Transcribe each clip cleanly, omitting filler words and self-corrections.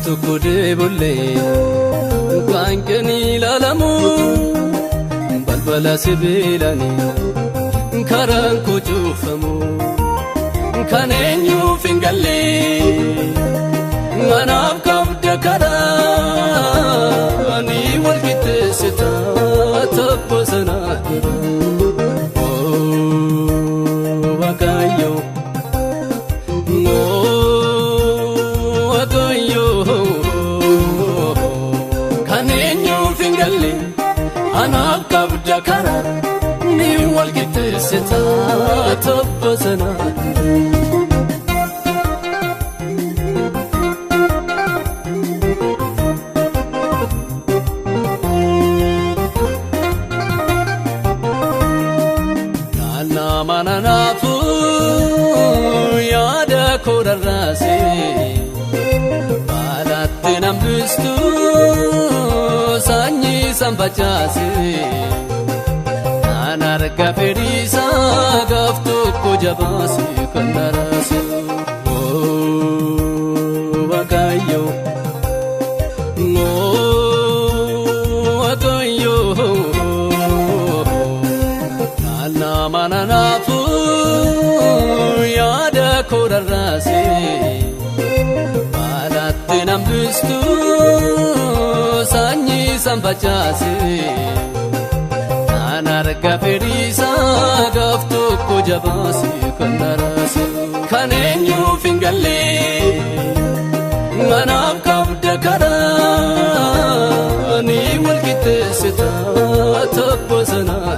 Tokko deebulee kan ilaalamu balbala sibiilanii karaan koo cufamu kan eenyuuf hin galle anaaf qabda karaa ni wal qixxeessita tabba sanaa Waaqayyo. Anaaf qabda karaa ni wal qixxeessita tabba sanaa. Nama nanaafu yaada koo rarraasee baalaatti nambistu. Sanyii sanfacaase kan arga fedhiisaa gaaf tokko jabaase kan daraase. Waaqayyo Waaqayyo kan nama nanaafu yaada koo rarraase baalaatti nambistu. Sanyii sanfacaase kan arga fedhiisaa gaaf tokko jabaase kan daraase. Kan eenyuuf hin galle anaaf qabda karaa ni wal qixxeessita tabba sanaa.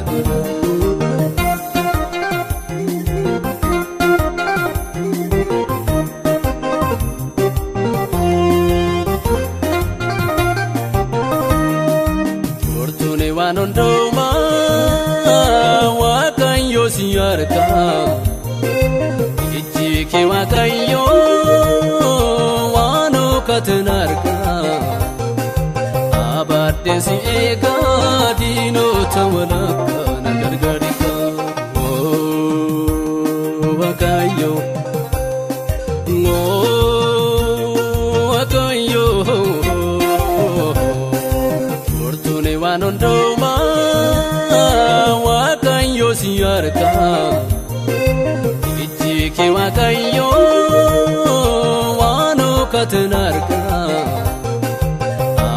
Waan hundumaa Waaqayyo si harka ijji kee Waaqayyo waan hookatin harka abaddeen si eegaa diinota walakka na gargaarika. Waaqayyo Waaqayyo waan hundumaa Waaqayyo si harka ijji kee Waaqayyo waan hookatin harka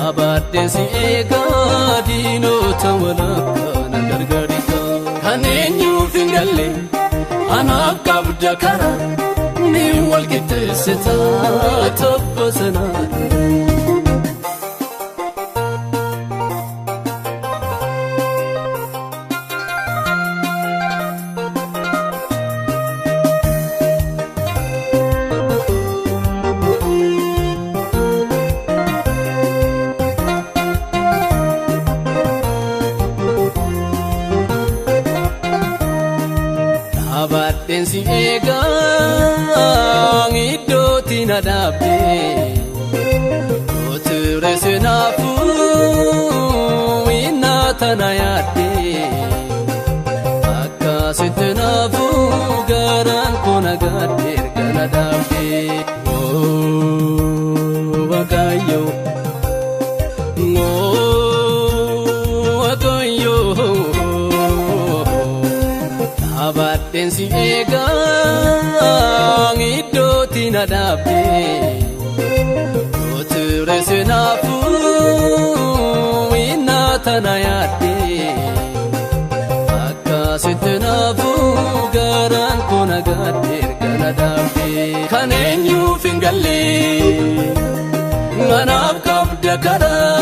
abaddeen si eegaa diinota walakka na gargaarika. Kan eenyuuf hin galle anaaf qabda karaa ni wal qixxeessita tabba sanaa. Abaddeen si eegaa iddootti na dhaabdee Oture sinaafuu innaa tana yaaddee akkasitti naafuu garaan koo nagaadde erga na dhaabdee. Waaqayyo Waaqayyo. Abaddeen si eegaa iddootti na dhaabdee Oture sinaafuu innaa tana yaaddee akkasitti naafuu garaan koo nagaadde erga na dhaabdee. Kan eenyuuf hin galle anaaf qabda karaa